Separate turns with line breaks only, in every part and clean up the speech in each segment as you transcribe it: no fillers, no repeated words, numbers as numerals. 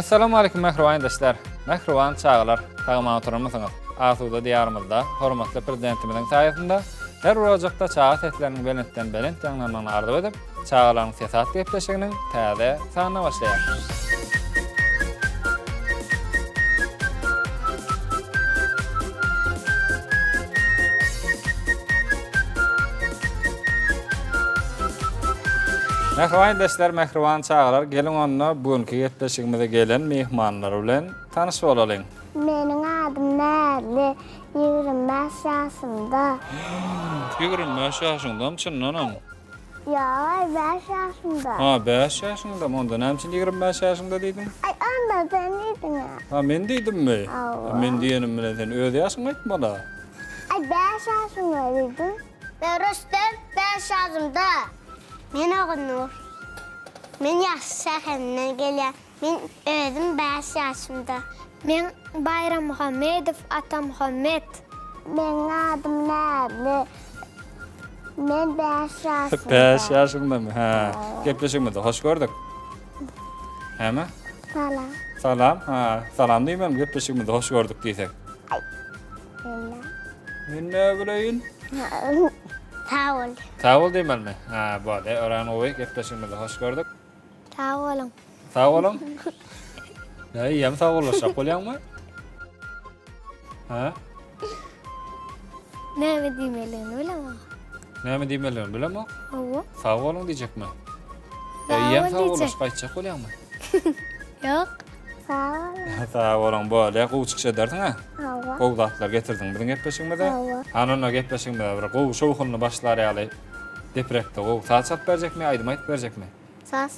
Essalamu aleýkum mähriban ildeşler, mähriban çagalar, sag-aman oturanmysyňyz? Asuda Diýarymyzda hormatly Prezidentimiziň saýasynda her bir ojakda çaga sesleriniň belentden belent ýaňlanmagyny arzuw edip, Çagalaryň sesi atly gepleşiginiň täze sanyna başlaýar. Mähriban ildeşler, mähriban çagalar, geliň onda bu günki gepleşigimize gelen myhmanlar bilen tanyş bolalyň.
Meniň adym Näzli, 25 ýaşymda.
25 ýaşyňdamy çyndanam?
Ýok, bäş ýaşymda.
Ha, bäş ýaşyňdamy? Onda näme üçin 25 ýaşyňda diýdiň?
Aý, onda sen diýdiň-ä.
Ha, men diýdimmi?
Hawa.
Men diýenim bilen sen öz ýaşyňy aýtmaly-a.
Aý, bäş ýaşymda diýdim.
Men Rüstem, bäş ýaşymda. Men Ogulnur. Men Ýaşyl şäherinden gelýän. Men özüm bäş ýaşymda.
Men Baýrammuhammedow Atamuhammet.
Meniň adym Näzli. Men bäş ýaşymda.
Bäş ýaşyňdamy? Hä. Gepleşigimizde hoş gördük. Näme?
Salam.
Salam. Ha, salam diýmem, gepleşigimizde hoş gördük diýsek.
Aý. Men
Men näme bileýin?
Sag bol.
Sag bol diýmelimi? Ha, boldy. Örän gowy. Gepleşigimizde hoş gördük.
Sag boluň.
Sag boluň. Näme eýýäm sag bollaşjak bolýaňmy? Ha?
Näme diýmelidigini bilemok.
Näme diýmelidigini bilemok?
Hawa.
Sag boluň diýjekmi? Eýýäm sag bolaşyp gaýtjak bolýaňmy?
Ýok.
Sag boluň.
Sag boluň, bolýa, gowy çykyş edersiň ha?
Hawa.
Gowy zatlar getirdiň biziň gepleşigimize.
Hawa.
Hany onda gepleşigimize bir gowy şowhunly başlar ýaly deprektde gowy saz çalyp berjekmi, aýdym aýdyp berjekmi?
Saz.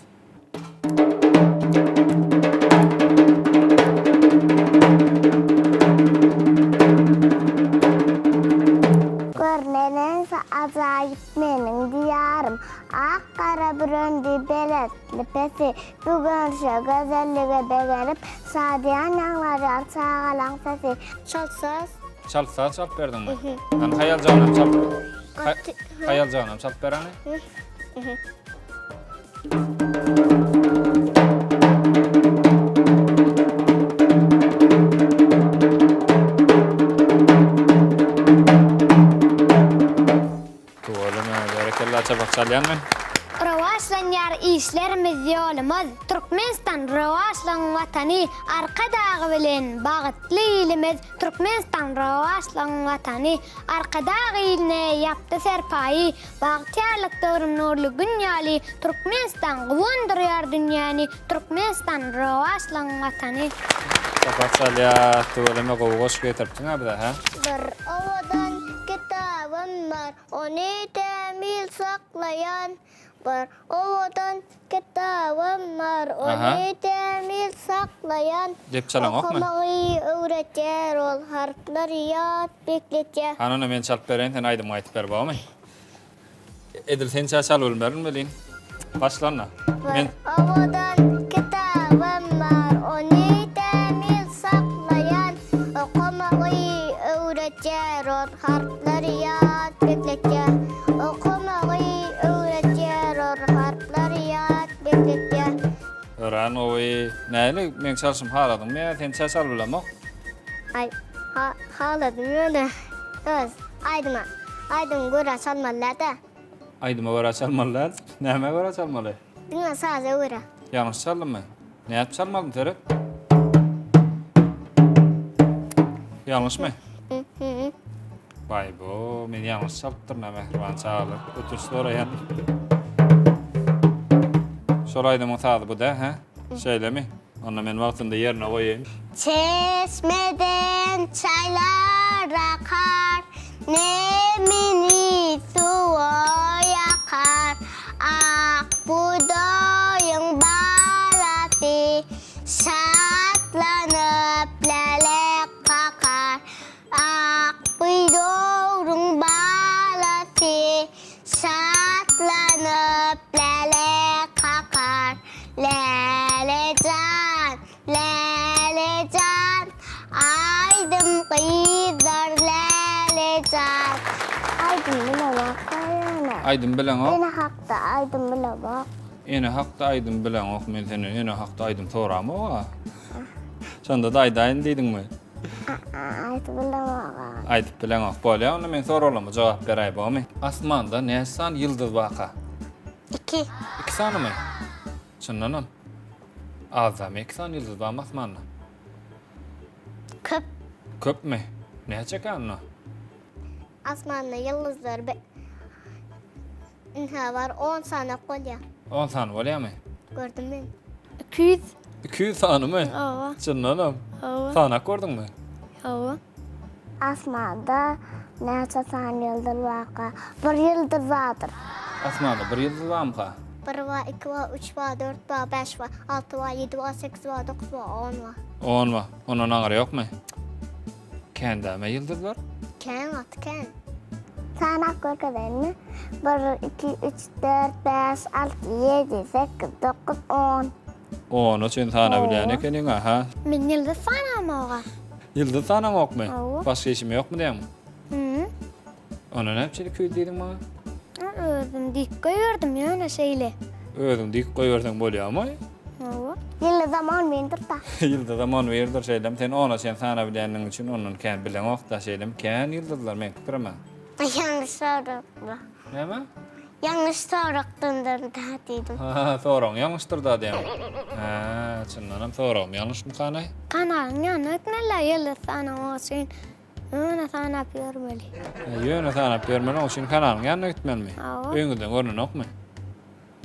Gör neneňsi ajaýyp meniň Diýarym, Ak gara bürendi belentli pesi, Bu görnüşe, gözellige begenip, Şadyýan ýaňlanýar çagalaň sesi.
Çalt saz.
Çalt saz çalyp berdiňmi? Hany haýaljagynam çalyp. Haýaljagynam çalyp ber hany. Tüweleme, berekella çapak çalýan men.
Rowaçlanýar işlerimiz ýolumyz Türkmenistan rowaçlygyň watany Arkadagy bilen bagytly ilimiz Türkmenistan rowaçlygyň watany Arkadag iline ýapdy serpaýy Bagtyýarlyk döwrüm nurly Gün ýaly, Türkmenistan guwandyrýar dünýäni, Türkmenistan rowaçlygyň Watany.
Sapak çalýas, tüweleme gowy goşgy getiripsiň-ä bize, hä?
Bir owadan kitabym bar, Ony tämiz saklaýan. Bir owadan kitabym bar, Ony tämiz saklaýan.
Dep çalaňokmy?
Okamagy öwretýär ol, Harplary ýat bekletýär.
Hany onda men çalyp bereýin, sen aýdymyňy aýdyp ber, bormy? Edil sençä çalyp bilmerin welin. Başla onda.
Bir owadan kitabym bar, Ony tämiz saklaýan. Okamagy öwretýär ol, Harplary ýat bekletýär. Okamagy öwretýär ol, Harplary ýat bekletýär.
Örän gowy. Näli meň çalşymy haladyňmy ýa sençä çalyp bilemok?
Aý, ha, haladym ýöne öz aýdyma, aýdyma görä çalmaly däl-dä.
Aýdyma görä çalmaly däl? Nämä görä çalmaly?
Diňe saza görä.
Ýalňyş çaldymmy? Nädip çalmalydym seret? Ýalňyşmy? Baý-bo, men ýalňyş çalypdyryn-a mähriban çagalar. Ötünç soraýan. Şol aýdymyň sazy bu dä, hä? Şeýlemi? Onda men wagtynda ýerine goýaýyn.
Çeşmeden çaýlar akar, Nemini suwa ýakar. Ak bugdaýyň balasy, Şatlanyp lälek kakar. Ak buýdogryň balasy, Şatlanyp läle kakar. Läle jan, Läle jan, Aýdym gyzlar Läle jan.
Aýdym bilemok ýöne.
Aýdym bileňok?
Ene hakda aýdym bilemok.
Ene hakda aýdym bileňok, men senden ene hakda aýdym soramok-a. Şonda-da aýdaýyn diýdiňmi?
Aýdyp bilemok-a.
Aýdyp bileňok. Bolýa, onda men soraglama jogap beräý, bormy? Asmanda näçe sany ýyldyz barka?
Iki.
Iki sanymy? Çyndanam. Azdamy iki sany ýyldyz barmy asmanda?
Köp.
Köpmi? Näçekä onda?
Asmanda ýyldyzlar be Ynha bar on sanak bolýar.
On sany bolýarmy?
Gördüm men.
200.
200 sanymy?
Hawa.
Çyndanam.
Hawa.
Sanak gördüňmi?
Hawa.
Asmanda näçe sany ýyldyz barka? Bir ýyldyz bardyr.
Asmanda bir ýyldyz barmyka?
Bir bar, iki bar, üç bar, dört bar, bäş bar, alty bar, ýedi bar, sekiz bar, dokuz bar, on bar.
On bar. Ondan aňry ýokmy? Kän däme ýyldyzlar?
Kän, gaty kän.
Sanap görkezenmi? Bir, iki, üç, dört, bäş, alty, ýedi, sekiz, dokuz, on.
Ona çen sanabilýän ekeniň-a, hä?
Men ýyldyz sanamok-a.
Ýyldyz sanaňokmy?
Hawa.
Başga işim ýokmy diýýäňmi?
Hü.
Onda näme üçin 200 diýdiň maňa?
Özüm diýip goýberdim ýöne şeýle.
Özüň diýip goýberseň bolýarmy?
Hawa.
Ýyldyzam on birdir-da.
Ýyldyzam on birdir şeýlemi? Sen ona çen sanabilýändigiň üçin ondan kän bileňok-da şeýlemi? Kän ýyldyzlar meň pikirim-ä.
Ýalňyş soragda.
Näme?
Ýalňyş soragdandyr-da diýdim.
Ha, soragyň ýalňyşdyr-da diýýäň. Hä, çyndanam soragym ýalňyşmykanaý?
Kanalyň ýanyna gitmeli-ä ýyldyz sanamak üçin. Ýöne sanap ýörmeli.
Ýöne sanap ýörmeli, oň üçin kanalyň ýanyna gitmelimi?
Hawa.
Öýüňizden görnenokmy?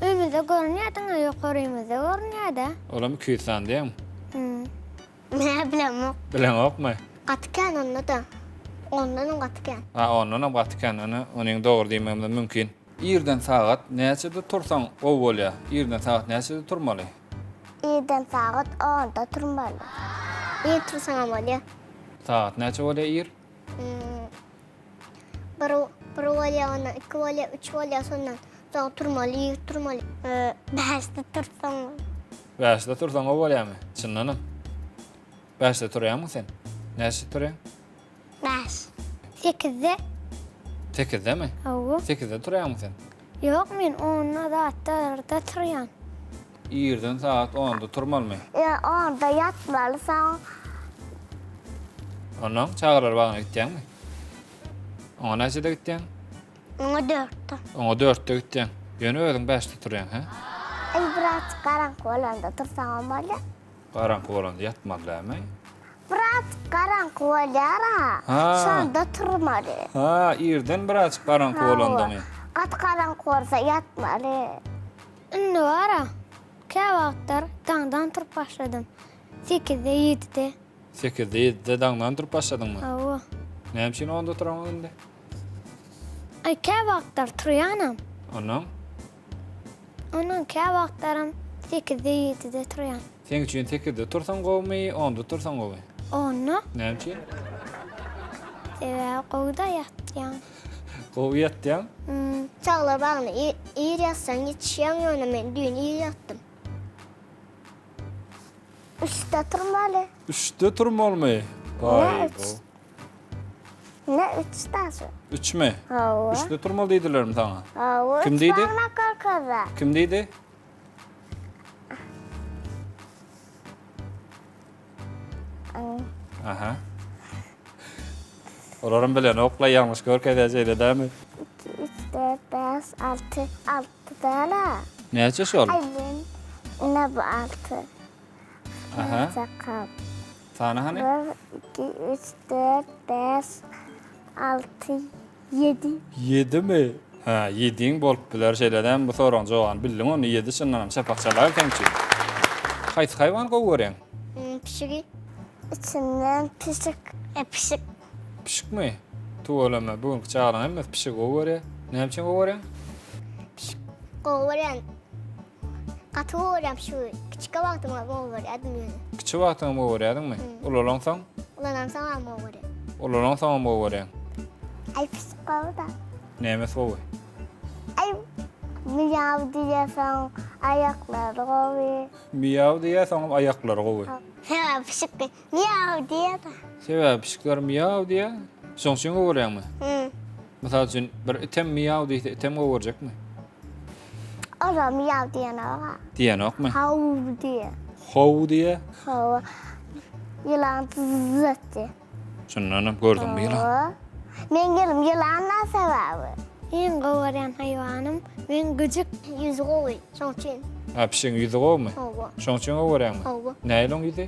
Öýümizde görünýär, diňe ýokarymyzda görünýär-dä.
Olam 200 sany diýýäňmi?
Hü.
Nä bilemok.
Bileňokmy?
Gaty kän onda-da. Ondanam gaty kän.
Ha, ondanam gaty kän. Ine, onyň dogry diýmegimiz mümkin. Irden sagat näçede tursaň gowy bolýar? Irden sagat näçede turmaly?
Irden sagat onda turmaly.
Ir tursaňam bolýar.
Sagat näçe bolýar ir?
Bir, bir bolýar, ondan iki bolýar, üç bolýar, şondan soň turmaly, ir turmaly. Bäşde tursaň.
Bäşde tursaň gowy bolýarmy? Çyndanam. Bäşde turýarmyň sen? Näçede turýaň?
Bäş.
Sekizde.
Sekizdemi?
Hawa.
Sekizde turýarmyň sen?
Ýok, men onda zatlarda turýan.
Irden sagat onda turmalymy?
Ýa onda ýatmaly soň.
Onnoň çagalar bagyna gitýäňmi? Oňa näçede gitýäň?
Oňa dörtde.
Oňa dörtde gitýäň. Ýöne özüň bäşde turýaň, hä?
Aý biraz garaňky bolanda tursaňam bolýar.
Garaňky bolanda ýatmaly dälmi?
Biraz garaňky bolýar-a. Şonda turmaly.
Ha, irden birazjyk garaňky bolandamy?
Gaty garaňky bolsa ýatmaly.
Indi bar-a, käwagtlar daňdan turup başladym. Sekizde, ýedide.
Sekizde, ýedide daňdan turup başladyňmy?
Hawa.
Näme üçin onda turaňok indi?
Aý, käwagtlar turýanam.
Onnoň?
Onnoň käwagtlaram sekizde, ýedide turýan.
Seň üçin sekizde tursaň gowumy, onda tursaň gowy?
Onda.
Näme üçin?
Sebäbi gowy-da ýatýaň.
Gowy ýatýaň?
Çaglar bagyna ir ýatsaň ýetişýäň ýöne men düýn ir ýatdym.
Üçde turmaly.
Üçde turmalymy?
Ne üç? Ne üç daşy?
Üçmi?
Hawa.
Üçde turmaly diýdilermi saňa?
Hawa.
Kim diýdi?
Görkezdi.
Kim diýdi? Aha. Olaram bilenokla ýalňyş görkezýär şeýle dämi?
2, 3, 4, 5, 6, 6 däl-ä.
Näçe şol?
Aý men, ine bu 6.
Aha.
Çakap.
Sany hany?
1, 2, 3, 4, 5, 6, 7.
Ýedimi? Hä, ýediň bolup biler şeýle dämi? Bu soragyň jogabyny bildiň onda ýedi çyndanam çapak çalaý seň üçin. Haýsy haýwany gowy görýäň?
Pişigi.
Içinden pişik.
E, pişik.
Pişikmi? Tüweleme, bu günki çagalaryň hemmesi pişigi gowy görýär. Näme üçin gowy görýäň?
Pişik gowy görýän. Gaty gowy görýän pişigi. Kiçikä wagtym gowy görýärdim ýöne.
Kiçi wagtyňam gowy görýärdiňmi? Ulalansoň?
Ulanamsoňam gowy görýän.
Ulalansoňam gowy görýäň.
Aý pişik gowy-da.
Nämesi gowy?
Aý miýaw diýýärsoň aýaklary gowy.
Miýaw diýýärsoňam aýaklary gowy.
Sebäbi pişik miýaw diýýär-de.
Sebäbi pişikler miýaw diýýär. Şoň üçin gowy görýäňmi?
Hü.
Mysal üçin, bir item miýaw diýse, item gowy görjekmi?
Olam ýaw diýenok-a.
Diýenokmy?
Haw diýýär.
How diýýär?
Hawa. Ýylan zyz etdi.
Çyndanam gördüňmi ýylan?
Hawa. Meň ýylym ýylan-da sebäbi.
Iň gowy görýän haýwanym meň güjük.
Ýüzi gowy, şoň üçin.
Ha, pişigiň ýüzi gowumy?
Hawa.
Şoň üçin gowy görýäňmi?
Hawa.
Nähili oň ýüzi?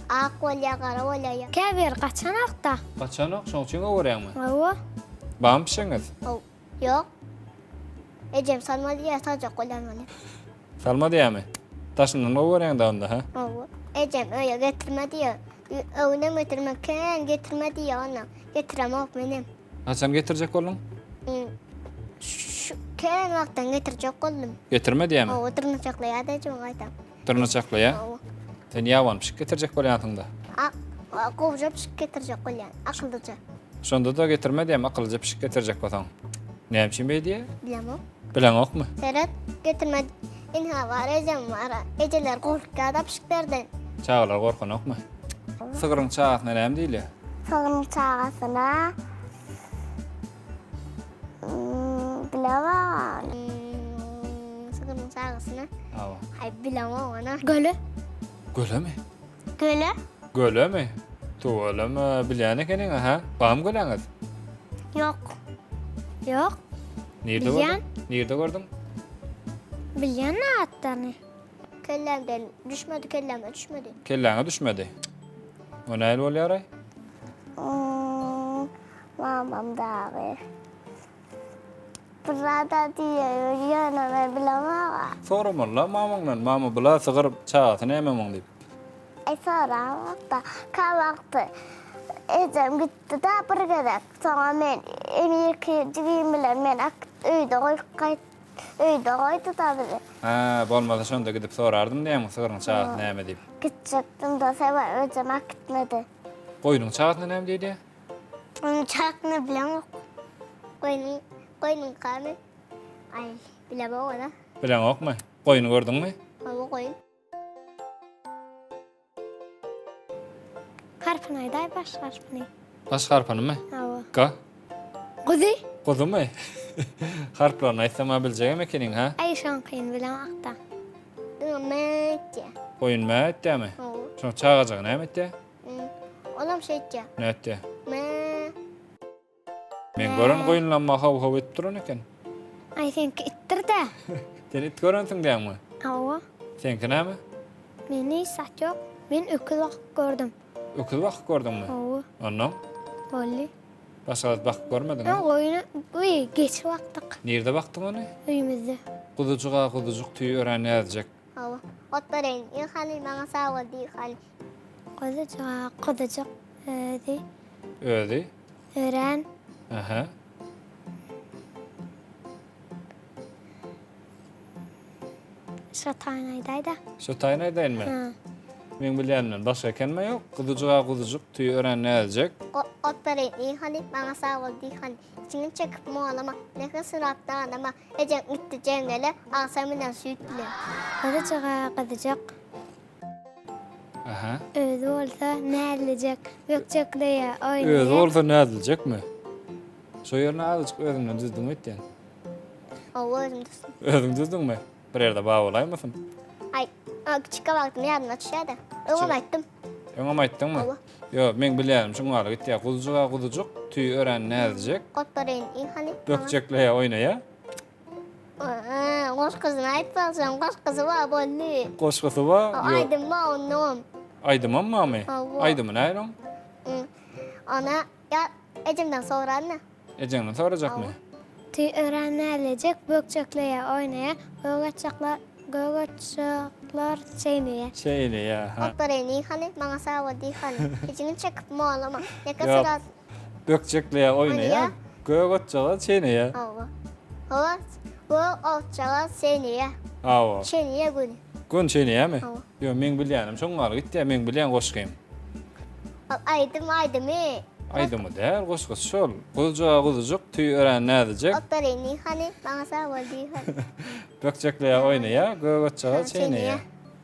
Ak bolýar, gara bolýar.
Käbiri gaçanok-da.
Gaçanok, şoň üçin gowy görýäňmi?
Hawa.
Barmy pişigiňiz?
Haw. Ýok. Ejem salma diýýär, saljak bolýan welin.
Salma diýýärmi? Daşyndan gowy görýäň-dä onda, hä?
Hawa. Ejem öýe getirme diýýär. Öňünem getirme, kän getirme diýýär ondan. Getiremok menem.
Haçan getirjek bolduň?
Şu kän wagtdan getirjek boldum.
Getirme diýýärmi?
Hawa, dyrnaçaklaýar-da ejem gaýtam.
Dyrnaçaklaýar?
Hawa.
Sen ýabany pişik getirjek bolýansyň-da.
Ak, gowja pişik getirjek bolýan, akyllyja.
Şonda-da getirme diýýän, akyllyja pişik getirjek bolsaň. Näme üçin beý diýýär?
Bilemok.
Bileňokmy?
Seret, getirme. Ynha bar, ejem bar. Ejeler gorkýar-da pişiklerden.
Çagalar gorkanokmy? Sygryň çagasyna näme diýilýär?
Sygryň çagasyna bilemok.
Sygryň çagasyna?
Hawa.
Aý, bilemok ony.
Göle.
Gölemi?
Göle.
Gölemi? Tüweleme, bilýän ekeniň-ä, hä? Barmy göläňiz?
Ýok.
Ýok.
Nirde
Bilýän.
gördüň? Nirde gördüň?
Bilýän atlaryny.
Kellämden düşmedi, kelläme düşmedi.
Kelläňe düşmedi. O nähili bolýar-aý?
Hmm, mamam dagy. Bir zada diýýär, ýöne men bilemok.
Soramaly-la mamaňdan, mama bula sygyr çagasy näme muň diýip.
Aý soramok-da. Käwagty ejem gitdi-de bir gezek. Soňra men Emirki jigim bilen men äkit öýde goýup gaýt öýde goýdy-da bizi.
Hä, bolmasa şonda gidip sorardym diýýäňmi sygryň çagasy näme diýip.
Gitjekdim-de, sebäbi ejem äkitmedi.
Goýnuň çagasyna näme diýilýär?
Onuň çakyny bilemok. Goýnuň, goýnuňkamy? Aý, bilemok ony.
Bileňokmy? Goýny gördüňmi?
Hawa, goýun.
Harpyny aýdaý, baş harpyny.
Baş harpynymy?
Hawa.
G.
Guzy.
Guzumy? Harplaryny aýtsam-a biljegem ekeniň, hä?
Aý, şoňkyny bilemok-da.
Diňe mä etýär.
Goýun mä etýärmi?
Hawa.
Şoň çagajygy näme etýär?
Olam şeýtýär.
Nätýär?
Mä.
Men gören goýunlamma haw-haw edip duran eken.
Aý seňki itdir-dä.
Sen it görensiň diýäňmi?
Hawa.
Seňki näme?
Mende hiç zat ýok. Men öküz bakyp gördüm.
Öküz bakyp gördüňmi?
Hawa.
Onnoň?
Boldy.
Başga zat bakyp görmediňmi?
Öň goýun, uý, geçi bakdyk.
Nirde bakdyň ony?
Öýümizde.
Guzujyga guzujyk tüýi örän näzijek.
Hawa. Ot bereýin. Iý hany, maňa sag bol diý hany.
Guzujyga guzujyk özi.
Özi.
Örän.
Aha.
Şo taýyny aýdaý-da.
Şo taýyny aýdaýynmy?
Hä.
Meň bilýänimden başga ekenmi? Ýok. Guzujyga guzujyk tüýi örän näzijek.
Ot bereýin. Iý hany, maňa sag bol diý hany. Içiňi çekip molama, nefes sorap danama, Ejeň gitdi jeňňele, agşam bilen süýt bilen.
Gyzyjyga gyzyjak.
Aha.
Özi bolsa näzlijek, bökjekleýär, oýnaýar.
Özi bolsa näzlijekmi? Şo ýerini azajyk özüňden düzdüňmi öýtýän?
Hawa, özüm düzdüm.
Özüň düzdüňmi? Bir ýerde bar bolaýmasyn?
Aý, kiçikä wagtym ýadyma düşýär-de. Öňem aýtdym.
Öňem aýtdyňmy?
Hawa.
Ýok, meň bilýänim şuň ýaly gitýär. Guzujyga guzujyk, tüýi örän näzijek.
Gotbareýin iň hany.
Bökjekleýär, oýnaýar.
Goşgusyny aýtsaň, goşgusy bar boldy.
Goşgusy bar?
Ýok. Aýdym bar onnoňam.
Aýdymam barmy?
Hawa.
Aýdymy nähili oň?
Ona ýa ejemden soraryn-a.
Ejeňden sorajakmy?
Tüý örän näzijek, bökjekleýär, oýnaýar, gök otjaklar, gök otjaklar çeýneýär.
Çeýneýär, ha.
Otlaryny hany, maňa sag bol diý hany. Içiňi çekip molama. Ýeke
Ýok.
syrat.
Bökjekleýär, oýnaýar,
Oýnaýar.
gök otjaga çeýneýär.
Hawa. Hawa, gök otjaga çeýneýär.
Hawa.
Çeýneýär göni.
Göni çeýneýärmi?
Hawa.
Ýok, meň bilýänim şoň ýaly gitýär, meň bilýän goşgym.
Ol aýdym aýdymy.
Aýdymy däl, goşgusy şol. Guzujyga guzujyk, tüýi örän näzijek.
Otlaryny hany, maňa sag bol diý hany.
Bökjekleýär, oýnaýar, gök otjaga çeýneýär.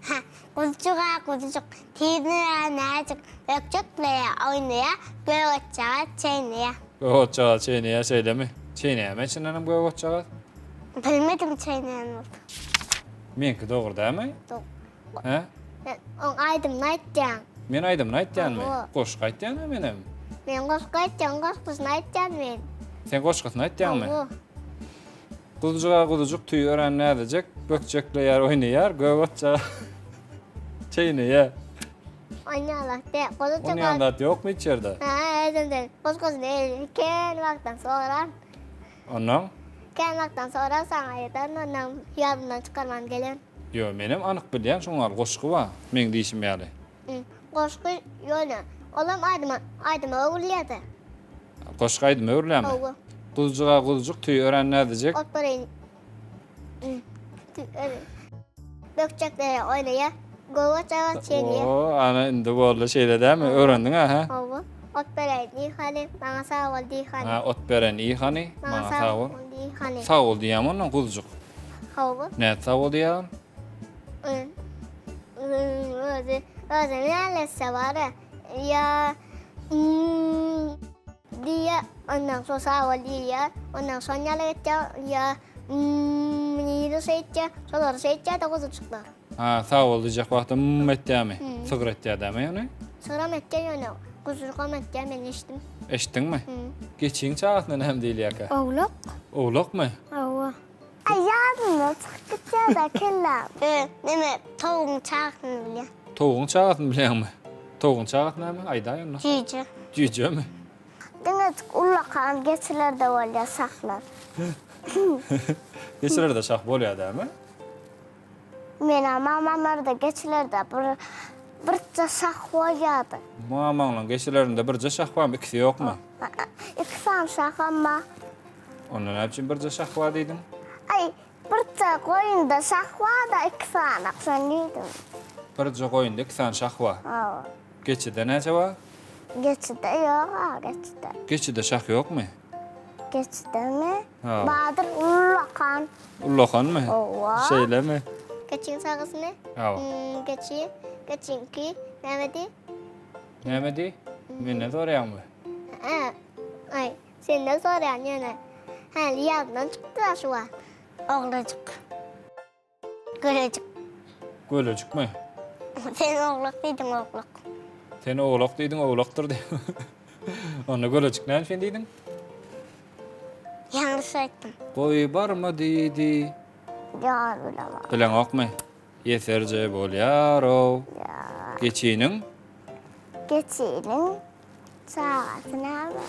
Hä, guzujyga guzujyk, tüýüni örän näzik, bökjekleýär, oýnaýar, gök otjaga çeýneýär.
Gök otjaga çeýneýär, şeýlemi? Çeýneýärmi içindenem gök otjagaz?
Bilmedim çeýneýän bolsa.
Meňki dogry dälmi?
Dogry.
Hä?
Sen oň aýdymyny aýtýaň.
Men aýdymyny aýtýanmy?
Hawa.
Goşgy aýtýan-a menem.
Men goşgy aýtýan, goşgusyny aýtýan men.
Sen goşgusyny aýtýaňmy?
Hawa.
Guzujyga guzujyk tüýi örän näzijek, bökjekleýär, oýnaýar, gök otja çeýneýär.
Oýnaýarlar de, guzujyga.
Oýnaýan zat ýokmy hiç ýerde?
Hä, özümden goşgusyny kän wagtdan soran.
Onnoň?
Kän wagtdan soran saňa aýdan, onnoň ýadymdan çykarman gelen.
Ýo, menem anyk bilýän şoň ýaly goşgy bar, meň diýşim ýaly.
Goşgy ýöne, olam aýdyma, aýdyma öwrülýär-de.
Goşgy aýdyma öwrülýärmi?
Hawa.
Guzujyga guzujyk tüýi örän näzijek.
Ot bereýin. Tüý örän. Bökjekleri oýnaýar, göwek-çaga çeýneýär.
Oo, ana indi boldy, şeýle dälmi? Öwrendiň-ä, hä?
Hawa. Ot bereýin, diý hany, maňa sag bol diý hany.
Ha, ot beren iý hany, maňa sag bol.
diý hany.
Sag bol diýýämi ondan guzujyk?
Hawa.
Nädip sag bol diýýär ol?
Özi, özi nälletse bar-a, ýa diýýär, ondan soň sag bol diýýär, ondan şon ýaly etýär, ýa diýdi şeýtýär, şolary şeýtýär-de guzujyklar.
Ha, sag bol diýjek wagty mm etýärmi? Sygyr etýär dämi ýöne?
Sygyram etýär ýöne, guzujykam etýär, men eşitdim.
Eşitdiňmi? Geçiň çagasyna näme diýilýärkä?
Owlak.
Owlakmy?
Hawa.
Aý ýadymdan çykyp gitýär-dä kelläm.
Ö, neme, towugyň çagasyny bilýän.
Towugyň çagasyny bilýäňmi? Towugyň çagasy näme? Aýdaý onda.
Jüýje.
Jüýjemi?
Diňejik ullakan geçilerde bolýar şahlar.
Geçilerde şah bolýar dämi?
Menem mamamlarda geçilerde bir birje şah bolýardy.
Mamaňlaň geçilerinde birje şah barmy, ikisi ýokmy?
Iki sany şaham bar.
Onda näme üçin birje şah bar diýdiň?
Aý, birje goýunda şah bar-da, iki sany, şony diýdim.
Birje goýunda iki sany şah bar.
Hawa.
Geçide näçe bar?
Geçide ýok-a, geçide.
Geçide şah ýokmy?
Geçidemi?
Hawa.
Bardyr, ullakan.
Ullakanmy?
Hawa.
Şeýlemi?
Geçiň çagasyny?
Hawa.
Geçi, geçiňki, näme diý?
Näme diý? Menden soraýaňmy?
Hä, aý, senden soraýan ýöne. Häli ýadymdan çykdy-da şu wagt. Oglajyk. Gölejik.
Gölejikmi?
Sen oglak diýdiň, oglak.
Sen oglak diýdiň, oglakdyr diýdiň. Onda gölejik näme üçin diýdiň?
Ýalňyş aýtdym.
Goý barma diýdi.
Ýa bilemok.
Bileňokmy? Ýeserje bolýar-ow.
Ýa.
Geçiniň?
Geçiniň çagasy näme?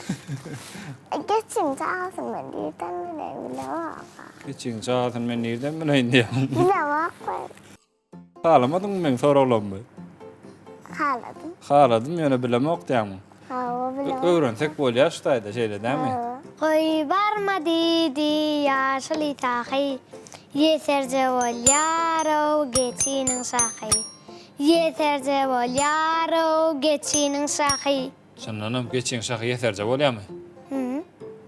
Geçiň çagasyny men nirden bileýin, bilemok-a.
Geçiň çagasyny men nirden bileýin diýýäň.
Bilemok men.
Halamadyňmy meň soraglarymy?
Haladym.
Haladym, ýöne bilemok diýýäňmi?
Hawa, bilemok.
Öwrensek bolýar şu taýda, şeýle dälmi?
Hawa.
Goý barma diýdi ýaşyl sahy, Ýeserje bolýar-ow geçiniň şahy. Ýeserje bolýar-ow geçiniň şahy.
Çyndanam geçiň şahy ýeserje bolýarmy?
Hı.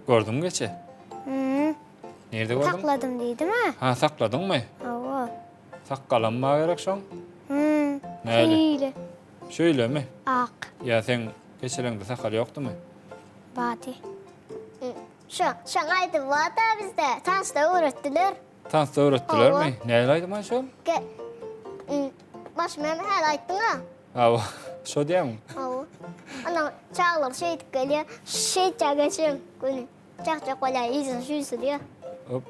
Gördüňmi geçi?
Hı.
Nirde gördüň?
Sakladym diýdim-ä.
Ha, sakladyňmy?
Hawa.
Sakgalam bar gerek şoň?
Hı.
Näli?
Şeýle.
Şeýlemi?
Ak.
Ýa seň keçeleňde sakal ýokdumy?
Bardy.
Şo, şoň aýdymy bar-da bizde. Tansda öwretdiler.
Tansda öwretdilermi?
Hawa.
Nähili aýdym aý şol?
Ge, başymy hem häli aýtdyň-a.
Hawa, şo diýýäňmi?
Hawa. Ondan çagalar şeýdip gelýär, şeýtjä geçiň göni. Çak-çak bolýar, yzyny şüýsülýär.
Hop.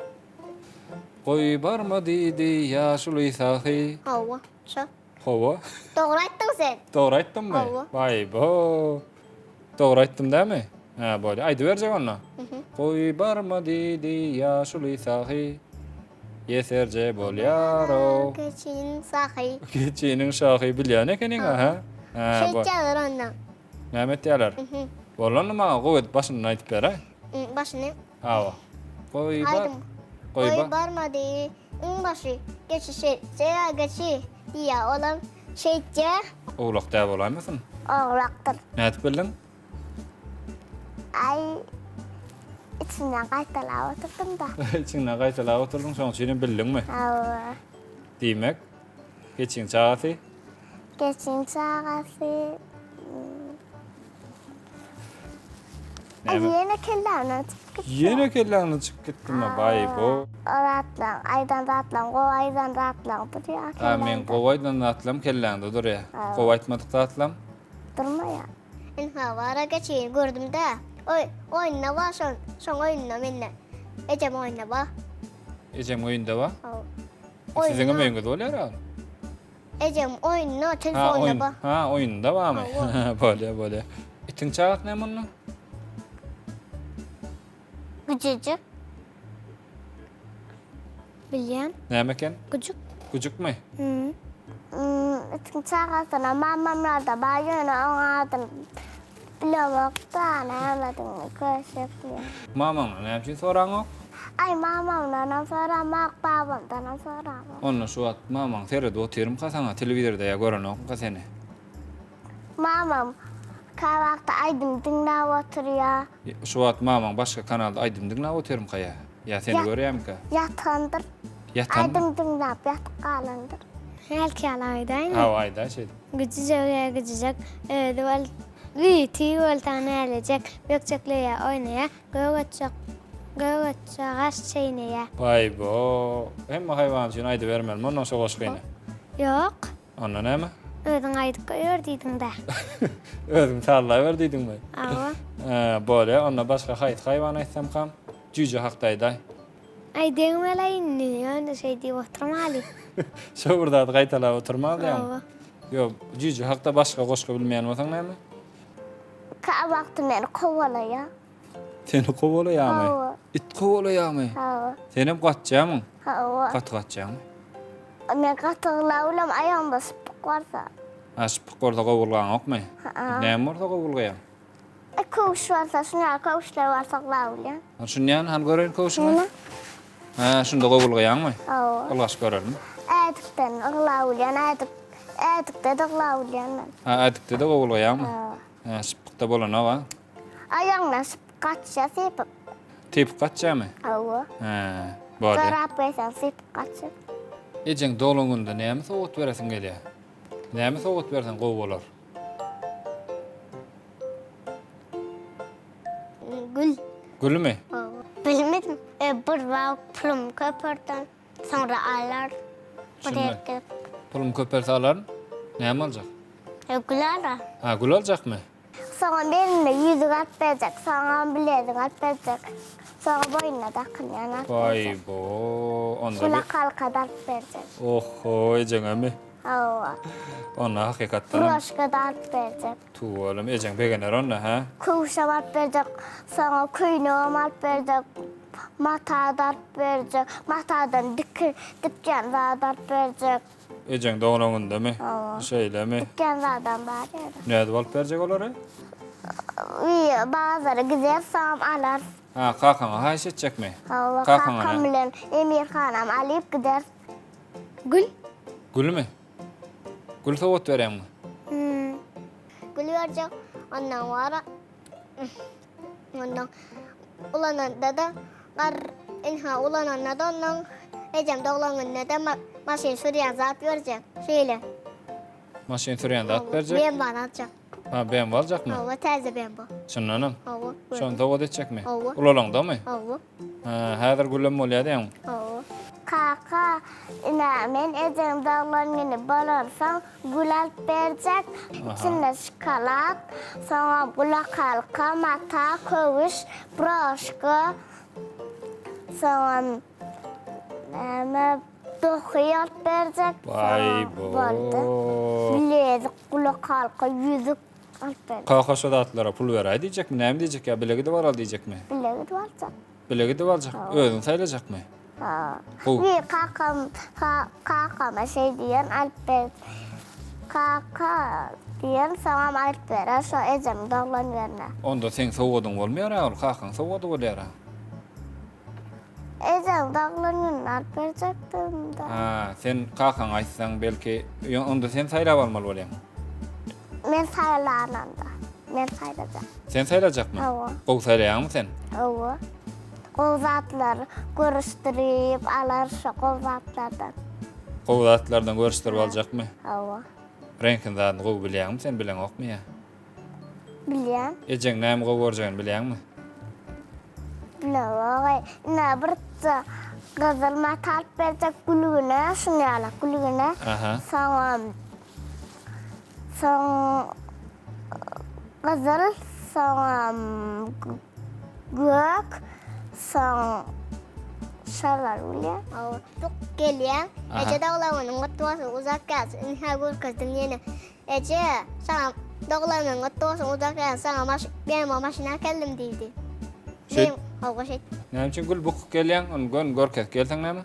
Goý barma diýdi ýaşuly sahy.
Hawa, şo.
Hawa.
Dogry aýtdyň sen.
Dogry aýtdymmy?
Hawa.
Baý-bo. Dogry aýtdym dämi? Hä, bolýa. Aýdyberjek onda. Goý barma diýdi ýaşuly sahy. Ýeserje bolýar-ow.
Geçiniň şahy.
Geçiniň şahy bilýän ekeniň-a, hä? Hä, bo.
Şeýtýärler onda.
Näme etýärler? Bolanda maňa gowy edip başyndan aýdyp ber-aý.
Başyny.
Hawa. Goý bar.
Aýdym.
Goý
Goý
bar.
barmady. Iň başy geçi şeýtje geçi diýýär. Olam şeýtje.
Owlak däl bolaýmasyn?
Owlakdyr.
Nädip bildiň?
Aý, içimden gaýtalap oturdym-da.
Içiňden gaýtalap oturdyň, şonuň üçin hem bildiňmi?
Hawa.
Diýmek, geçiň çagasy?
Geçiň çagasy.
Näme?
Ýene kellämden çykyp gitdi.
Ýene kelläňden çykyp gitdimi? Baý bo.
O zatlaň, aýdan zatlaň, gowy aýdan zatlaň durýar
Ha, meň gowy aýdan zatlam kelläňde durýar. Gowy aýtmadyk zatlam?
Durmaýar.
Ynha bara geçigini gördüm-dä. Oý, oýunda bar şoň, şoň oýunda mende. Ejem oýunda bar.
Ejeň öýünde bar?
Hawa.
Siziňem öýüňiz bolýar-a?
Ejem oýunda,
Ha,
telefonda
oýun,
bar.
ha, oýunda barmy? Bolýar, bolýar. Itiň çagasy näme onda?
Güjüjik.
Bilýän.
Näme eken?
Güjük.
Güjükmi?
Hmm.
Hmm, itiň çagasyna mamamlarda bar ýöne oň adyny bilemok-da, nämedigini köşekmi.
Mamaňdan näme üçin soraňok?
Aý mamamdanam soramak, babamdanam soramak.
Onda şu wagt mamaň seredip otyrmyka saňa telewizorda ýa görenokmyka seni?
Mamam käwagtda aýdym diňläp oturýa.
Şu wagt mamaň başga kanalda aýdym diňläp otyrmyka ýa? Ýa seni görýärmikä?
Ýatandyr.
Ýatanmy?
Aýdym diňläp ýatyp galandyr.
Hälki ýaly aýdaýynmy?
Hawa aýdaý şeýdip.
Güjüjege güjüjek, özi bol, tüý bolsa nälejek, bökjekleýär, oýnaýar, gök otjak, gök otjagaş çeýneýär.
Baý-bo, hemme haýwan üçin aýdybermelimi ondan şo goşgyny?
Ýok.
Onda näme?
Özüň aýdyp goýber diýdiň-dä.
Özüň sallaýber diýdiňmi?
Hawa.
Bolýa, onda başga haýsy haýwan aýtsamkam? Jüýje hakda aýdaý.
Aý, degmeli indi, ýöne şeý diýip oturmaly.
Şo bir zady gaýtalap oturmaly diýýäňmi?
Hawa.
Ýok, jüýje hakda başga goşgy bilmeýän bolsaň näme?
Käwagty meni kowalaýar.
Seni kowalaýarmy?
Hawa.
It kowalaýarmy?
Hawa.
Senem gaçýarmyň?
Hawa.
Gaty gaçýaňmy?
Men gaty gylawylam aýagymda şypbyk bolsa.
Ha, şypbyk bolsa gowulgaňokmy?
Ha.
Näme bolsa gowulgaýaň?
E, köwüş bolsa, şuny köwüşler bolsa gylawylýan.
Ha, şunýan, hany göreýin köwşüňi. Ha, şunda gowulgaýaňmy?
Hawa.
Ylgaşyp görelmi?
Ädikden gylawylýan, ädik, ädikde-de gylawylýan men.
Ha, ädikde-de gowulgaýaňmy?
Hawa.
Ha, şypbykda bolanok, ha?
Aýagyňdan sypyp gaçýar, sypyp.
Typyp gaçýarmy?
Hawa.
Hä, bolýar.
Jorap geýseň sypyp gaçýar.
Ejeň doglan gününde näme sowgat beresiň gelýär? Näme sowgat berseň gowy bolar?
Gül.
Gülmi?
Hawa. Bilmedim. E, bir wagt pulum köperden soňra alar. Bir
Şunda.
erkek.
Pulum köpelse alaryn. Näme aljak?
E, gül alar.
Ha, gül aljakmy?
Soňam eline ýüzük alyp berjek, soňam bilezik alyp berjek. Soňa boýnuna dakylýan alyp berjek.
Baý bo, onda bir...
Gulak halka-da alyp berjek.
Oho, ejeňemi?
Hawa.
Onda hakykatdanam.
Broşka-da alyp berjek.
Tüweleme, ejeň begener onda, hä?
Köwşem alyp berjek, soňa köýnegem alyp berjek, mata-da alyp berjek, matadan dikýän zat alyp berjek.
Ejeň doglan gündemi?
Hawa.
Şeýlemi?
Dikýän zadam bar ýa-da.
Nädip alyp berjek olary?
Wiý, bazara gideris, soňam alarys.
Ha, kakaňa haýyş etjekmi?
Hawa,
Kakaňa
kakam
nä?
bilen Emirhanam alyp gideris.
Gül.
Gülmi? Gül sowgat berýäňmi?
Hmm.
Gül berjek, ondan wara Ondan ulananda-da gar ynha ulananda-da ondan ejem doglan gününe-de maşyn sürýän zat berjek. Şeýle.
Maşyn sürýän zat berjek?
BMW-ny aljak.
Ha, BMW aljakmy?
Hawa, täze BMW.
Çyndanam?
Hawa.
Şony sowgat etjekmi?
Hawa.
Ulalaňdamy?
Hawa.
Ha, häzir gülem bolýar diýýäňmi?
Hawa.
Kaka, ine, men ejeň doglan güni bolansoň, Gül alyp berjek, içinde şokolad, soňam gulakhalka, mata, köwüş, broşka, soňam näme dohy alyp berjek.
Baý
Boldy. Bilezik, gulakhalka, ýüzük alyp berjek.
Kaka şo zatlara pul beräý diýjekmi, näme diýjek ýa bile gidip alaly diýjekmi?
Bile gidip aljak.
Bile gidip aljak. Özüň saýlajakmy?
Ha.
Gowy.
Bir kakam ka, kakama şeý diýen alyp ber. Kaka diýen soňam alyp berer şo ejem doglan ýerine.
Onda seň sowgadyň bolmaýar-a ol kakaň sowgady bolýar-a.
Ejem doglan gününe alyp berjekdim-de.
Ha, sen kakaňa aýtsaň belki, onda sen saýlap almaly bolýaň.
Men saýlananda. Men saýlajak.
Sen saýlajakmy?
Hawa.
Gowy saýlaýaňmy sen?
Hawa. Gowy zatlar görüşdirip alar şo gowy zatlardan.
Gowy zatlardan görüşdirip aljakmy?
Hawa.
Reňkini zadyny gowy bilýäňmi sen bileňokmy ýa?
Bilýän.
Ejeň näme gowy görjegini bilýäňmi?
Bilemok-aý. Ine birje gyzyl mata alyp berjek gülgüne, şuny ýalak gülgüne. Soňam soň gyzyl, soňam gök, soň şalar bilýän.
Duk gelýän. Eje doglan günüň gutly bolsun, uzak ýaş. Ynha görkezdim ýene. Eje, saňa doglan günüň gutly bolsun, uzak ýaş. Saňa maş BMW maşyn äkeldim diýdi.
Şeýt.
Hawa şeýt.
Näme üçin gül bukup gelýäň? Ony gön görkezip gelseň näme?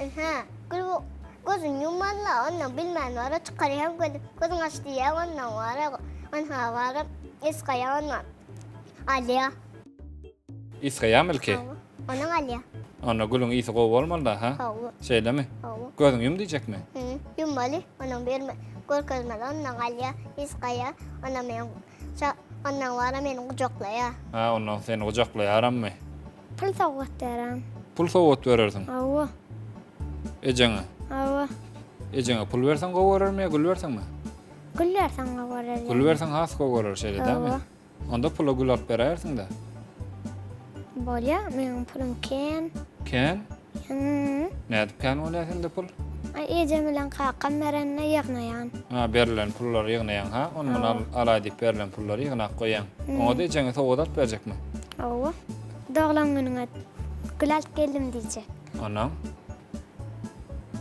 Ynha, gül bu gözüni ýummanla, ondan bilmän bara çykarýan göz, gözüň aç diýýär ondan bara, ynha baryp ysgaýar ondan. Alýar.
Ysgaýarmy ilki?
Hawa, ondan alýar.
Onda gülüň ysy gowy bolmaly-da, ha?
Hawa.
Şeýlemi?
Hawa.
Gözüňi ýum diýjekmi?
Hı, ýummaly, ondan berme, görkezmeli, ondan alýar, ysgaýar, ondan men ça, ondan bara meni gujaklaýar.
Ha, ondan seni gujaklaýarammy?
Pul sowgat bererin.
Pul sowgat berersiň?
Hawa.
Ejeňe?
Hawa.
Ejeňe pul berseň gowy görermi ýa gül berseňmi?
Gül berseň gowy görer.
Gül berseň has gowy görer, şeýle dälmi?
Hawa.
Onda pula gül alyp beräýersiň-dä.
Bolýa, meniň pulum kän.
Kän?
Hü.
Nädip kän bolýar sende pul?
Aý, ejem bilen kakam berende ýygnaýan.
Ha, berlen pullary ýygnaýaň, ha? Ony muny al, alaý diýip berlen pullary ýygnap goýýaň. Oňa-da ejeňe sowgat alyp berjekmi?
Hawa. Doglan günüňe gül alyp geldim diýjek.
Onnoň?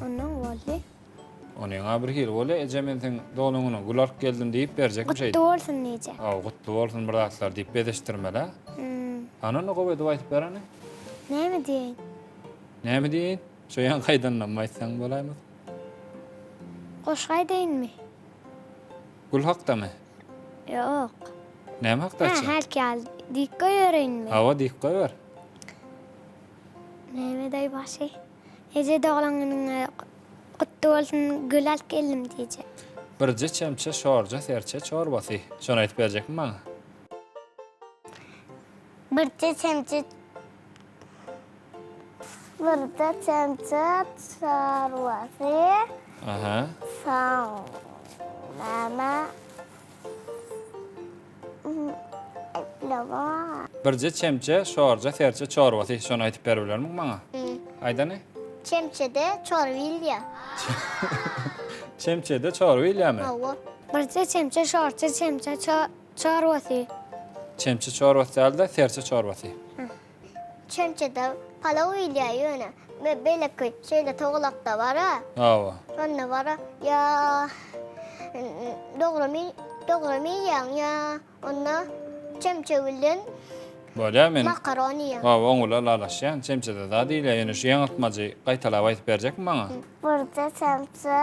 Onnoň boldy.
Onyň-a bir hili bolýa, eje men seň doglan günüňe gül alyp geldim diýip berjekmi şeýdip?
Gutly bolsun diýjek.
Hawa, gutly bolsun bir zatlar diýip bezeşdirmeli-ä. Hany onda gowy edip aýdyp ber hany.
Näme diýeýin?
Näme diýeýin? Şo ýaňky aýdanlarymy aýtsaň bolaýmasa.
Goşgy aýdaýynmy?
Gül hakdamy?
Ýok.
Näme hakda
Hä,
aýtjak?
hälki ýaly diýip goýbereýinmi?
Hawa, diýip goýber.
Näme edeý başy? Eje doglan günüňe gutly bolsun gül alyp geldim diýjek.
Birje çemçe şorja serçe çorbasy. Şony aýdyp berjekmi maňa?
Birje çemçe
Birje çemçe çorbasy.
Aha.
Soň näme?
Birje çemçe şorja serçe çorbasy şony aýtyp beribilermiň maňa? Aýdany.
Çemçede çorba iýilýär.
Çemçede çorba iýilýärmi?
Hawa.
Birje çemçe şorça çemçe çorbasy.
Çemçe çorbasy däl-de serçe çorbasy.
Çemçede palaw iýilýär ýöne beýleki şeýle togalakda bar-a.
Hawa.
Şonda bar-a ýa dogramy dogramy iýýäň ýa onda çemçe bilen
Bolýar men.
Makaron iýýäň.
Hawa oň bilen ylalaşýan. Çemçede zat iýilýär ýöne şu ýaňyltmajy gaýtalap aýdyp berjekmi maňa?
Burja çemçe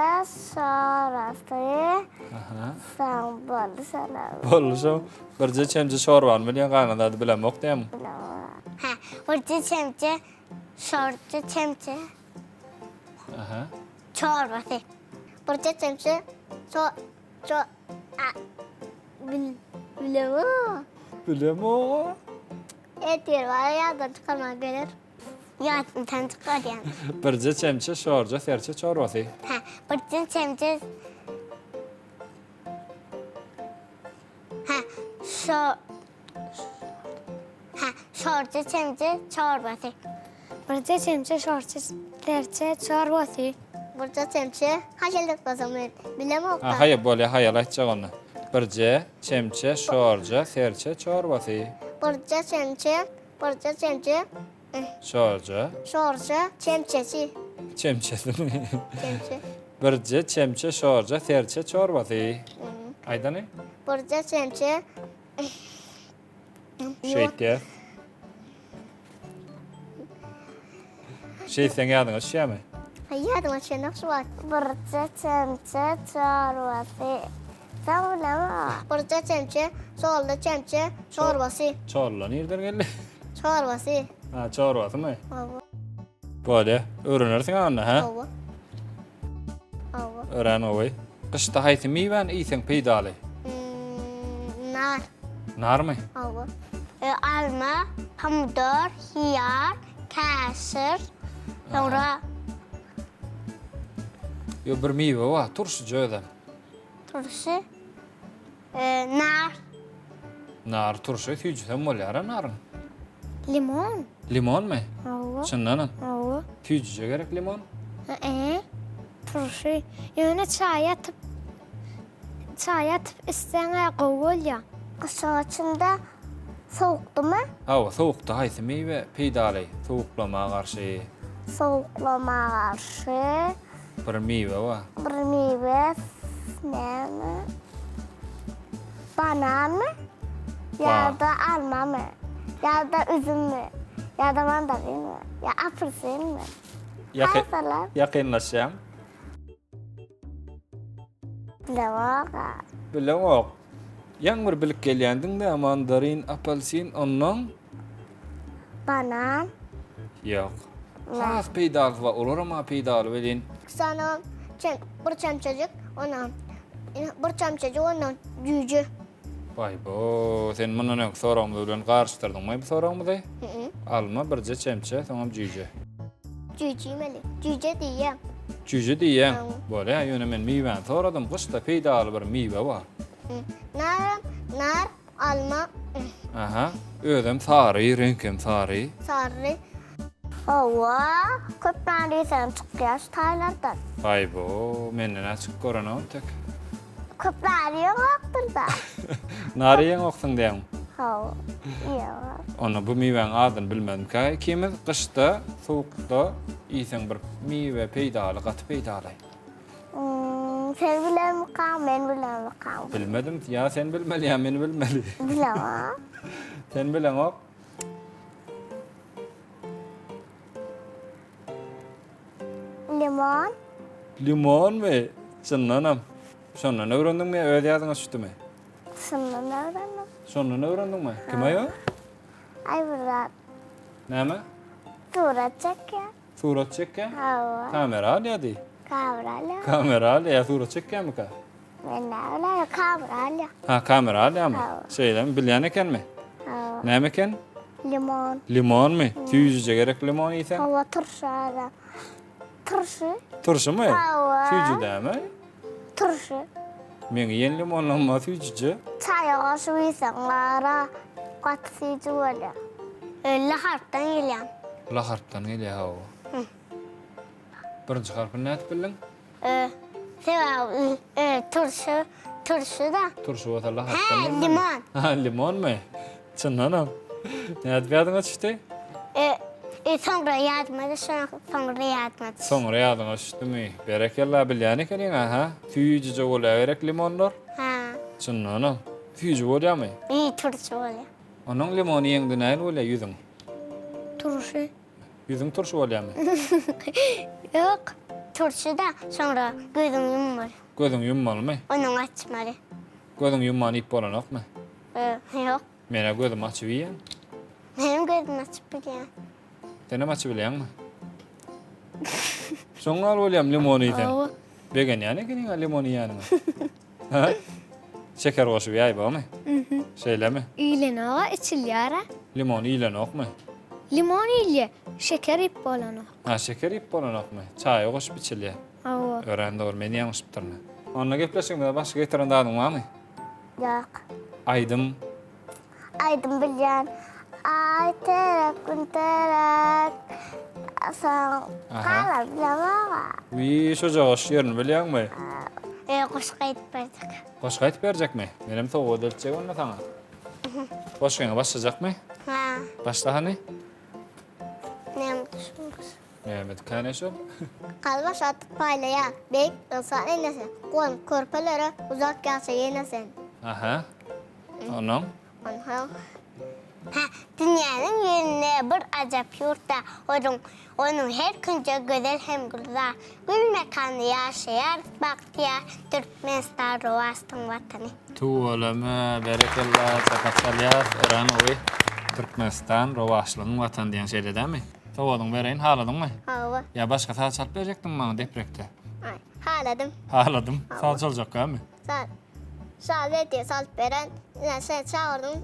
şorasy.
Aha.
Soň boldy şolar.
Boldy şo. Birje çemçe çorbany bilýän galan zady bilemok diýýämi?
Hä, birje çemçe şorça çemçe.
Aha.
Çorbasy. Birje çemçe ço ço a bil bilemok.
Bilemok.
Ertir bar ýadan çykarmaga geler. Ýatdan çykarýan.
Birje çemçe şorja serçe çorbasy.
Hä, birje çemçe Hä, şo Hä, şorja çemçe çorbasy.
Birje çemçe şorça serçe çorbasy.
Birje çemçe haşal bolsa men bilemok.
Ha, haýa bolýa, haýal aýtjak onda. Birje çemçe şorja serçe çorbasy.
Birje çemçe, birje çemçe
Şorja.
Şorja çemçesi.
Çemçesimi?
Çemçe.
Birje çemçe şorja serçe çorbasy. Aýdany?
Birje çemçe.
Şeýtýär. Şeýtseň ýadyňa düşýärmi?
Ýadyma düşenok şu wagt.
Birje çemçe çorbasy. Sen bilemok.
Birje çemçe, çorla çemçe, çorbasy.
Çorla nirden geldi?
Çorbasy.
Ha, çorbasymy?
Hawa.
Bolýa. Öwrenersiň onda, hä?
Hawa. Hawa.
Örän gowy. Gyşda haýsy miwäni iýseň peýdaly?
Hmm, nar.
Narmy?
Hawa. E, alma, pomidor, hyýar, käşir, soňra
Ýo bir miwe bar, turşuja özem.
Turşy. E, nar.
Nar turşy süýjüsem bolýar-a naryň.
Limon.
Limonmy?
Hawa.
Çyndanam.
Hawa.
Süýjüje gerek limon.
Ee, turşy. Ýöne çaýa atyp çaýa atyp içseň-ä gowy bolýar.
Gyşyň içinde sowukdymy?
Hawa, sowukda haýsy miwe peýdaly sowuklama garşy?
Sowuklama garşy.
Bir miwe bar.
Bir miwe näme? Bananmy? Ýa-da almamy? Ýa-da üzümmi? Ýa-da mandarinmi? Ýa apelsinmi? Haýsylar?
Ýakynlaşýaň.
Bilemok-a.
Bileňok. Ýaňy bir bilip gelýändiň-dä, mandarin, apelsin, onnoň?
Banan.
Ýok. Has peýdalysy bar, olaram-a peýdaly welin.
Sana çem, bir çemçejik, onam bir çemçejik ondan jüýje.
Baý-bo, sen mundan öňki soragymyz bilen garyşdyrdyňmy bu soragymyzy? Alma, birje çemçe, soňam jüýje.
Jüýje iýmeli. Jüýje diýýäň.
Jüýje diýýäň. Bolýa, ýöne men miwäni soradym. Gyşda peýdaly bir miwe bar.
Nar, nar, alma.
Aha, özem sary, reňkem sary.
Sary.
Hawa, köp nar iýseň çykýar şu taýlardan.
Baý-bo, menden-ä çykyp görenok entek.
Köp nar iýeňokdyr-da.
Nar iýeňoksyň diýýäňmi?
Hawa, iýemok.
Onda bu miwäň adyny bilmezmikä ikimiz? Gyşda, sowukda iýseň bir miwe peýdaly, gaty peýdaly.
Sen bilermikaň, men bilermikam?
Bilmedim, ýa sen bilmeli, ýa men bilmeli.
Bilemok.
Sen bileňok.
Limon.
Limonmy? Çyndanam. Şondan öwrendiňmi ýa öz ýadyňa düşdümi?
Şondan öwrendim.
Şondan öwrendiňmi? Kim aý o?
Aý bir zat.
Näme?
Surat çekýär.
Surat çekýär?
Hawa.
Kamera alýar diý.
Kamera alýar.
Kamera alýar, surat çekýärmika?
Men näme bileýin, kamera alýar.
Ha, kamera alýarmy?
Hawa.
Şeýlemi, bilýän ekenmi?
Hawa.
Näme eken?
Limon.
Limonmy? Süýjüje gerek limon iýseň?
Hawa, turşy adam. Turşy.
Turşymy?
Hawa.
Süýji dämi?
Turşy.
Meň iýen limonlarym süýjüje.
Çaýa goşup iýseň gara gaty süýji bolýar.
Öl harpdan gelýär.
L harpdan gelýär hawa. Birinji harpyny nädip bildiň?
Ö. Sebäbi ö turşy, turşy da.
Turşy bolsa L harpdan
Hä,
gelmeli.
limon.
Ha, limonmy? Çyndanam. Nädip ýadyňa düşdi?
Ö, ö soňra ýadyma düşen, soňra ýadyma düşdi.
Soňra ýadyňa düşdümi? Berekella bilýän ekeniň-ä, hä? Süýjüje bolýa gerek limonlar?
Hä.
Çyndanam. Süýji bolýamy?
Iý, turşy bolýa.
Onuň limony iýeňde nähili bolýa ýüzüň?
Turşy.
Ýüzüň turşy bolýamy?
Ýok, turşy-da, soňra gözüňi ýummaly.
Gözüňi ýummalymy?
Onuň açmaly.
Gözüňi ýumman iýip bolanokmy?
Ýok.
Men-ä gözümi açyp iýýän.
Menem gözümi açyp bilýän.
Senem açyp bilýäňmi? Şoň ýaly bolýamy limon iýseň?
Hawa.
Begenýän ekeniň-ä limon iýeniňe. Hä? Şeker goşup iýäý bormy? Şeýlemi?
Iýilenok-a, içilýär-ä.
Limon iýilenokmy?
Limon iýilýär, şeker iýip bolanok.
Ha, şeker iýip bolanokmy? Çaýa goşup içilýär.
Hawa.
Örän dogry, men ýalňyşypdyryn. Onda gepleşigimize başga getiren zadyň barmy?
Ýok.
Aýdym.
Aýdym bilýän. Aý terek, gün terek. Soň galan bilemok.
Wiý, şojagaş ýerini bilýäňmi?
E, goşgy aýdyp berjek.
Goşgy aýdyp berjekmi? Menem sowgat eltjek onda saňa. Goşgyňa başlajakmy?
Ha.
Başla hany.
Näme düşünmez?
Näme kän şol?
Kalba şatlyk paýlaýar beýik ynsan enesi, Guwan körpelere uzak ýaşa ýene sen.
Aha. Onnoň?
Onsoň, hä, dünýäniň ýüzünde bir ajap ýurtda, onuň, onuň her künjegi gözel hem gülzar, gül mekanda ýaşaýarys bagtyýar, Türkmenistan rowaçlygyň Watany.
Tüweleme, berekella, çapak çalýas, örän gowy. Türkmenistan rowaçlygyň Watany diýen şeýle dämi? Sowadyňy bereýin, haladyňmy?
Hawa.
Ýa başga saz çalyp berjekdiňmi maňa deprekde?
Aý, haladym.
Haladym. Saz çaljak dälmi?
Saz. Saz ertir çalyp beren. Ine sen çagyrdyň,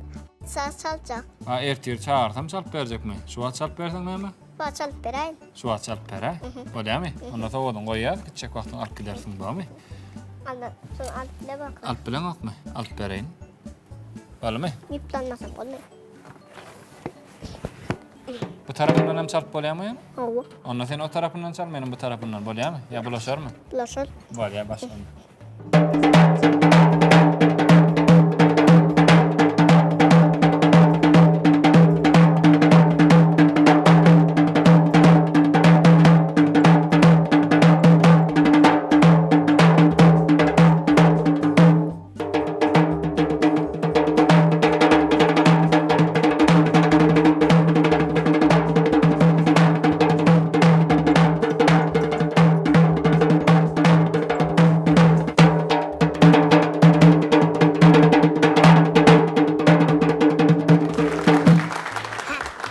saz çaljak.
A ertir çagyrsam çalyp berjekmi? Şu wagt çalyp berseň näme?
Şu wagt çalyp beräýin.
Şu wagt çalyp beräý. Bolýamy? Onda sowadyňy goýýas, gitjek wagtyň alyp gidersiň, bormy?
Onda şuny alyp bile bak.
Alyp bileňokmy? Alyp bereýin. Bolmy?
Ýüplenmesem bolmaýar.
Bu tarapyndan hem çalyp bolýarmy ýa?
Hawa.
Onda sen o tarapyndan çal, menem bu tarapyndan bolýarmy? Ýa bulaşarmy?
Bulaşar.
Bolýar, başla onda.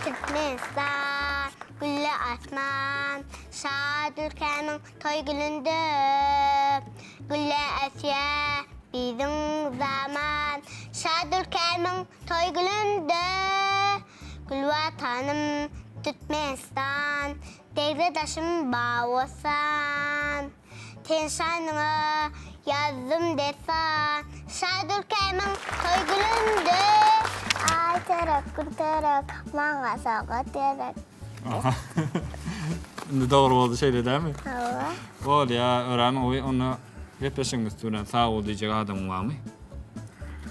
Türkmenistan, gülle asman, şat ülkämiň toý gününde. Gülle ösýär biziň zaman, şat ülkämiň toý gününde. Gül Watanym Türkmenistan, degre daşym Babasan. Sen şanyňa ýazdym dessan, şat ülkämiň toý gününde.
Aý terek, gül terek, maňa sowgat gerek.
Aha. Indi dogry boldy şeýle dämi?
Hawa.
Bolýa, örän gowy. Onda gepleşigimiz bilen sag bol diýjek adamyň barmy?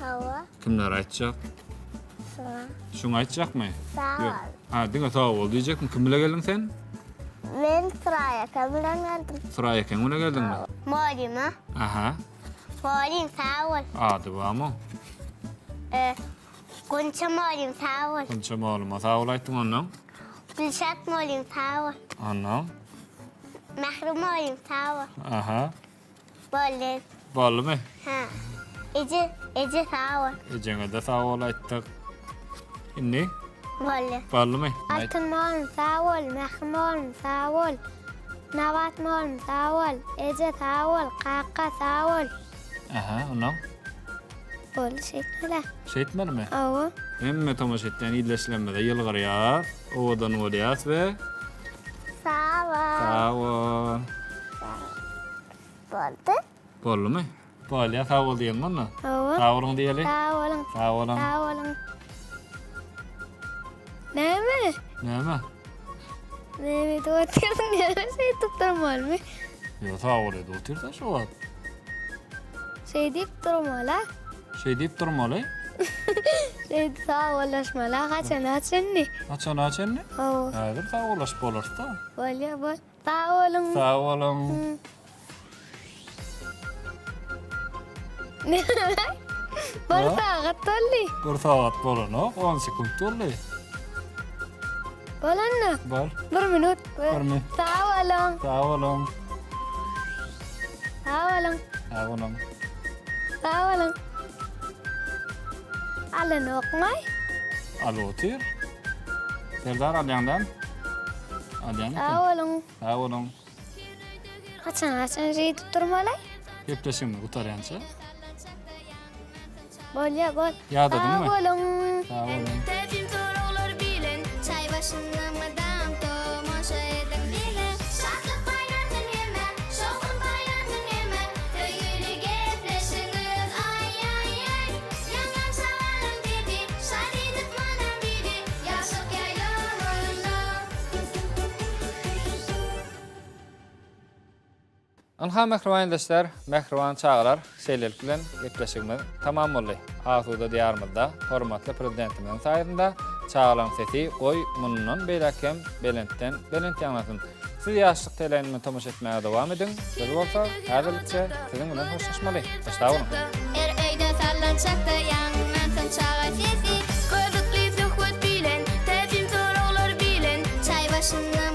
Hawa.
Kimlere aýtjak?
Şuňa.
Şuňa aýtjakmy?
Sag bol.
Ha, diňe sag bol diýjekmi? Kim bile geldiň sen?
Men Suraý aka bilen geldim.
Suraý eken bile geldiňmi?
Molyma.
Aha.
Molym sag bol.
Ady barmy?
E, Gunça molym sag bol.
Gunça molyma sag bol aýtdyň ondan.
Gülşat molym sag bol.
Ondan.
Mähri molym sag bol.
Aha.
Boldy.
Boldumy?
Ha. Eje, eje sag bol.
Ejeňe-de sag bol aýtdyk. Indi?
Boldy.
Boldumy?
Altyn molym sag bol, Mähri molym sag bol. Nabat molym sag bol. Eje sag bol, kaka sag bol.
Aha, ondan.
Boldy şeýtmeli.
Şeýtmelimi?
Hawa.
Hemme tomaşa etýän ildeşlerimize ýylgyrýas, owadan bolýas we
Sag bol.
Sag bol.
Boldy.
Boldumy? Bolýar, sag bol diýelim onda.
Hawa.
Sag boluň diýeli.
Sag boluň.
Sag boluň.
Sag boluň. Näme?
Näme?
Näme edip otyrsyň? Näme şeýdip durmalymy?
Ýok, sag bol edip otyrsa şu wagt.
Şeý diýip durmaly.
Şeý diýip durmaly.
Şeýdip sagbollaşmaly haçana çenli?
Haçana çenli?
Hawa.
Häzir sagbollaşyp bolarys-da.
Bolýar, bol. Sag boluň.
Sag boluň.
Bir sagat boldy.
Bir sagat bolanok, 10 sekunt boldy.
Bolanda.
Bol.
Bir minut.
Bir minut.
Sag boluň.
Sag boluň.
Sag boluň.
Sag boluň.
Sag boluň. Alanokmy?
Alyp otyr. Serdar alýaň däl? Alýan eken.
Sag boluň.
Sag boluň.
Haçan haçan şeýdip durmaly?
Gepleşigimiz gutarýança.
Bolýa bol.
Ýadadyňmy?
Sag boluň.
Sag boluň.
Täsin soraglar bilen çaý başynda mydam tomaşa ediň bile. Şatlyk paýlansyn hemmä, şowhun paýlansyn hemmä, söýgüli gepleşigiňiz aý aý aý. Ýaňlan çagalaň sesi, şat edip mydam bizi, ýaşlyk ýaýlawynda.
Ynha mähriban ildeşler, mähriban çagalar, şeýlelik bilen gepleşigimiz tamam boldy. Asuda Diýarymyzda hormatly Prezidentimiziň saýasynda çagalaryň sesi goý mundan beýläk hem belentden belent ýaňlansyn. Siz Ýaşlyk teleýaýlymyna tomaşa etmäge dowam ediň, biz bolsa häzirlikçe siziň bilen hoşlaşmaly. Hoş sag boluň!
Her öýde sallançakda ýaňlansyn çaga sesi. Gyzykly söhbet bilen, täsin soraglar bilen. Çaý başynda.